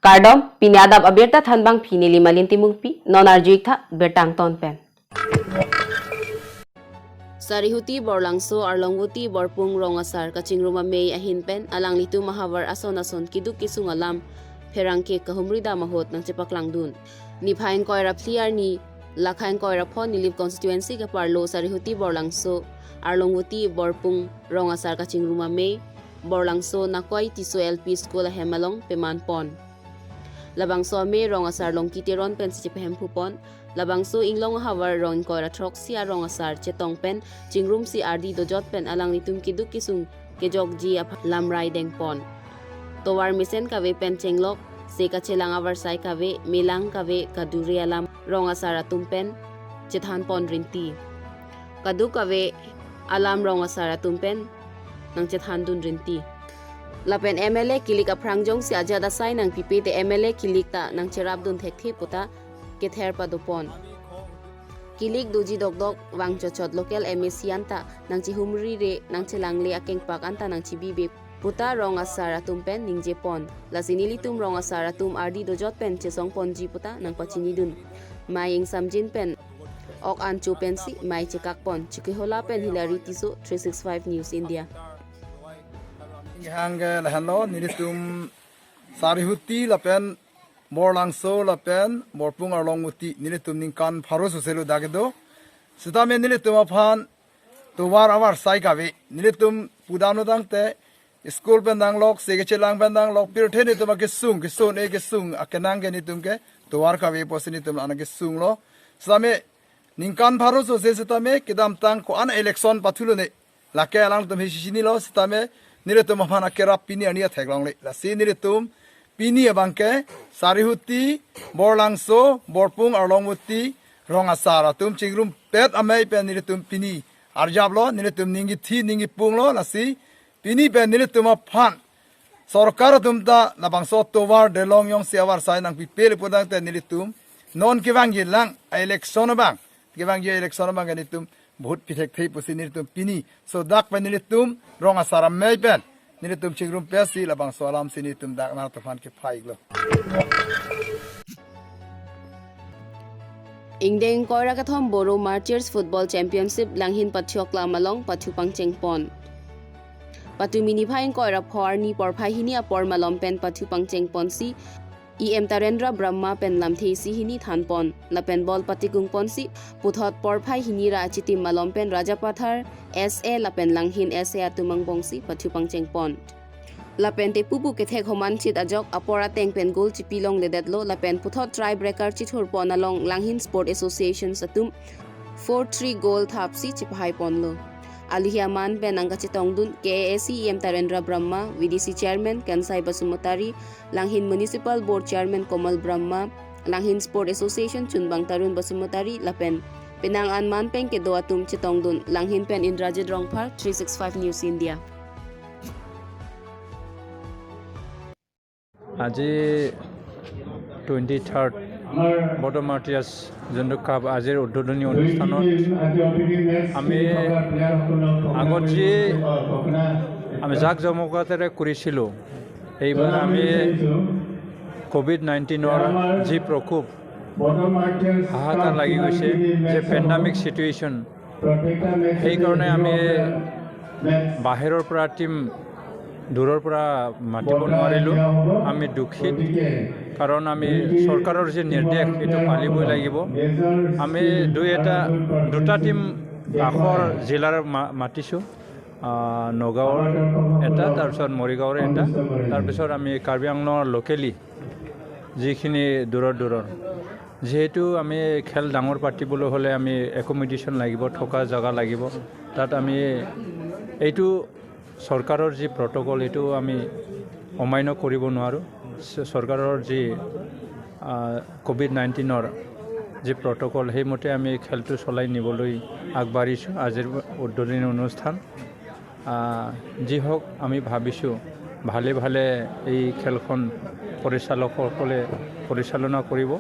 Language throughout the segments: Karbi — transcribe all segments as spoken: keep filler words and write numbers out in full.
Kardom, pini adap abirta thanbangpi neli Malin Timungpi, non arju-ik tha birta angton pen. Sarihuti Borlangso Arlongvoti Borpung Rong Asar kachingrum amei ahin pen alanglitum ahavar ason ason keduk kesung alam pherangke kahumri dam ahut nangchepaklangdun. Niphai ingkoi ra phli arni, lakha ingkoi ra pho Nilip constituency keparlo Sarihuti Borlangso Arlongvoti Borpung Rong Asar kachingrum amei Borlangso Nakoi Tisso L P School ahem along peman pon. Labangso amei Rong Asar Longki Teron pensi chepahemphu pon. Labangso inglong ahavar rong ingkoi ra throksi arong asar chetong pen chingrumsi ardi dojot pen alanglitum keduk kesung kejokji aphan lamrai dengpon. Tovar mesen kave pen chenglok, se kachelang avarsai kave, melang kave kadure alam Rong Asar atum pen chethanpon rinti. Kadokave alam Rong Asar atum pen nangchethandun rinti. Lapen M L A kilik aphrang jongsi ajat asai nangpipe te M L A kilik ta nangcherapdun thekthe puta kether padopon. Kilik doji dokdok vang chochot local M A C anta nangchehumri re nangchelangle akengpak anta nangchebibe puta Rong Asar atum pen ningjepon. Lasi nelitum Rong Asar atum ardi dojot pen chesongponji puta nangpachinidun. Mai ingsamjin pen ok an cho pensi mai chekakpon. Chikihula pen Hilary Tisso, three six five News India. Hang ke lahenlo nelitum Sarihuti lapen Borlangso lapen Borpung Arlongvoti nelitum ningkan pharo soselo dak kedo. Sitame nelitum aphan tovar avarsai kave. Nelitum pudamlo tangte school pen danglok, se kachelang pen danglok, pirthe nelitum akesung, keso-ne kesung akenang ke nelitum ke tovar kave pusi nelitum ana kesunglo. Sitame ningkan pharo sose sitame kedamtang ko-an election pathulone. Lake alangtum hisi chinilo sitame nelitum aphan akerap pini arni atheklongle. Lasi nelitum pini abangke Sarihuti, Borlangso, Borpung Arlongvoti, Rong Asar atum chingrumpet amei pen nelitum pini arjaplo, nelitum ningkithi ningkipunglo, lasi pini pen nelitum aphan sorkar atum ta labangso tovar delong jongsi avarsai nangpipele putangte nelitum non kevangjilang a-election abang, kevangji election abang ke nelitum vote pithekthe pusi nelitum pini so dak pen nelitum Rong Asar amei pen nelitum chingrumpetsi labangso alamsi nelitum dak nangtumphan kephai-iklo. Ingdeng ingkoi ra kethom Boro Martyrs Football Championship Langhin Pathiok Lam along pathu pangchengpon. Patumi niphai ingkoi ra pho arni porphai hini apor malom pen pathu pangchengponsi E M Tarendra Brahma pen lamthe isi hini thanpon. Lapen ball patikungponsi puthot porphai hini ra achitim malom pen Rajapathar S A lapen Langhin S A atum angbongsi pathu pangchengpon. Lapen tepupu kethek homan chit ajok apor ateng pen goal chipilongledetlo lapen puthot tie breaker chithurpon along Langhin Sport Associations atum four three goal thapsi chipahaiponlo. Aluhi aman pen nangkachetongdun K A A C E M Tarendra Brahma, V D C Chairman Kansai Basumatary, Langhin Municipal Board Chairman Komal Brahma, Langhin Sport Association Chunbang Tarun Basumatary lapen penang an man pen kedo atum chetongdun. Langhin pen Indrajit Rongphar, three six five News India. আজি twenty third বৰ্ডো মাৰ্টিয়াৰ্ছ যোনটো কাপ আজিৰ উদ্বোধনী অনুষ্ঠানত আমি আগত যি আমি জাক জমকতাৰে কৰিছিলোঁ, এইবাৰ আমি কভিড নাইণ্টিনৰ যি প্ৰকোপ, হাহাকাৰ লাগি গৈছে, যে পেণ্ডামিক চিটুৱেশ্যন, সেইকাৰণে আমি বাহিৰৰ পৰা টিম দূৰৰ পৰা মাতিব নোৱাৰিলোঁ। আমি দুখিত, কাৰণ আমি চৰকাৰৰ যি নিৰ্দেশ, এইটো পালিবই লাগিব। আমি দুই এটা, দুটা টিম কাষৰ জিলাৰ মা-, মাতিছোঁ, আহ, নগাঁৱৰ এটা, তাৰপিছত মৰিগাঁৱৰ এটা, তাৰপিছত আমি কাৰ্বি আংলঙৰ লোকেলি যিখিনি দূৰৰ দূৰৰ, যিহেতু আমি খেল ডাঙৰ পাতিবলৈ হ'লে আমি একমডেশ্যন লাগিব, থকা জেগা লাগিব। তাত আমি এইটো চৰকাৰৰ যি প্ৰট'কল, এইটো আমি অমান্য কৰিব নোৱাৰোঁ। চ-, চৰকাৰৰ যি, আহ, কভিড নাইণ্টিনৰ যি প্ৰট'কল, সেইমতে আমি খেলটো চলাই নিবলৈ আগবাঢ়িছোঁ। আজিৰ উদ্বোধনী অনুষ্ঠান আহ, যি হওক, আমি ভাবিছোঁ ভালে ভালে এই খেলখন পৰিচালকসকলে পৰিচালনা কৰিব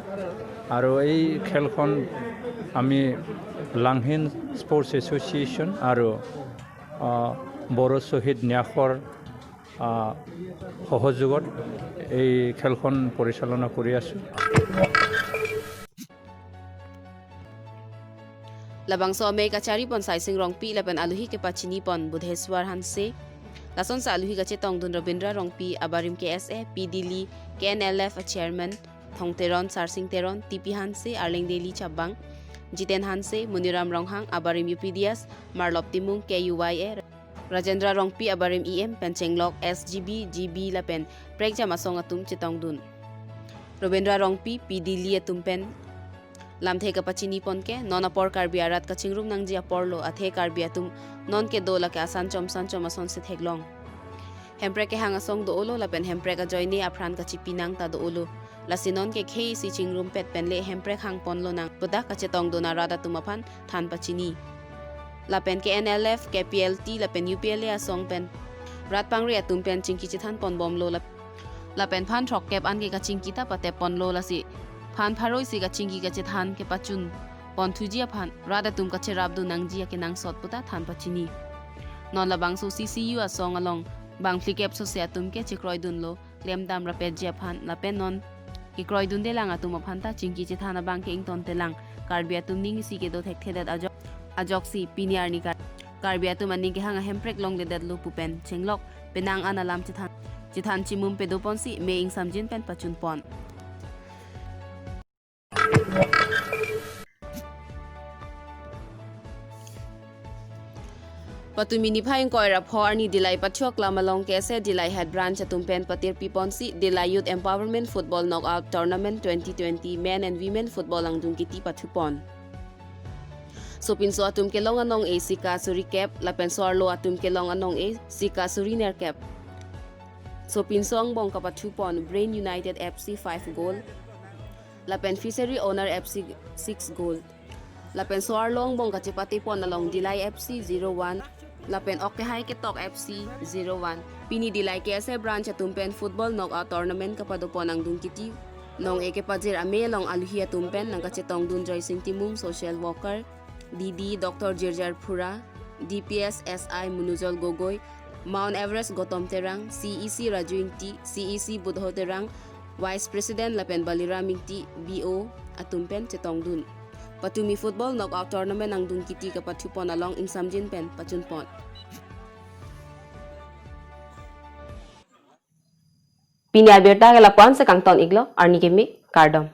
আৰু এই খেলখন আমি লাংহিন স্পৰ্টছ এছ'চিয়েশ্যন আৰু, আহ, বড়ো শ্বহীদ ন্যাসৰ, আহ, সহযোগত এই খেলখন পৰিচালনা কৰি আছোঁ। Labangso amei kachari pon Saising Rongpi lapen aluhi kepachini pon Budheswar Hanse. Lasonsi aluhi kachetongdun Robindra Rongpi, abarim K S A, P Dili, K N L F a chairman, Thong Teron, Sarsing Teron, T P Hanse, Arleng Deli Chabang, Jiten Hanse, Muniram Ronghang, abarim U P D S, Marlop Timung, K U Y A, Rajendra Rongpi, abarim E M, pen chenglok S G B, G B lapen prekjam asong atum chetongdun. Robindra Rongpi, P Dili atum pen lamthe kapachini pon ke, non apor Karbi arat kachingrum nangji apor lo, athe Karbi atum non kedo lake asan chom san chom asonsi theklong. Hemprek kehang asong do-olo lapen hemprek ajoine apran kachipi nang ta do-olo. Lasi non ke khei isi chingrumpet pen le hemprek hang ponlo nang puta kachetongdun arat atum aphan than pachini. Lapen K N L F, K P L T lapen U P L A asong pen rat pangri atum pen chingki chethan ponbomlo lap-, lapen phan throkkep an ke kachingki ta patep ponlo, lasi phan pharo isi kachingki kachethan kepachun pon thuji aphan rat atum kacherapdun nangji akenangsot puta than pachini. Non labangso C C U asong along bang phlikep sose atum ke chekroidunlo, klemdam rapetji aphan, lapen non kekroidundelang atum aphan ta chingki chethan abang ke ingtontelang, Karbi atum ning isi kedo thekthedet ajok, ajoksi pini arni Kar-, Karbi atum aning kehang ahemprek longledetlo pu pen chenglok penang an alam chethan, chethan chimum pedo ponsi me ingsamjin pen pachun pon. Patumi niphai ingkoi ra pho arni Dillai Pathiok Lam along K S A Dillai Head Branch atum pen patirpi ponsi Dillai Youth Empowerment Football Knockout Tournament twenty twenty Men and Women Football angdung kiti pathu pon. Sopinso atum kelong anong-e sika suri kep, lapen so-arlo atum kelong anong-e sika suri nerkep. Sopinso angbong kapathu pon Brain United F C five goal, lapen Fishery Owner F C six goal. Lapen so-arlo angbong kachepate pon along Dillai F C zero one, lapen ok kehai ketok F C zero one. Pini Dillai K S A Branch atum pen Football Knockout Tournament kapado pon angdung kiti nong-e kepajir amei along aluhi atum pen nangkachetongdun Joysing Timung, Social Worker, D D Doctor Jirjar Phura, D P S S I Munujol Gogoi, Mount Everest Gotom Terang, C E C Raju Ingti, C E C Budho Terang, Vice President lapen Baliram Ingti, B O atum pen chetongdun. Patumi Football Knockout Tournament angdung kiti kapathu pon along ingsamjin pen pachun pon. Pini abirta ke lapu-an si kangton iklo, arni keme kardom.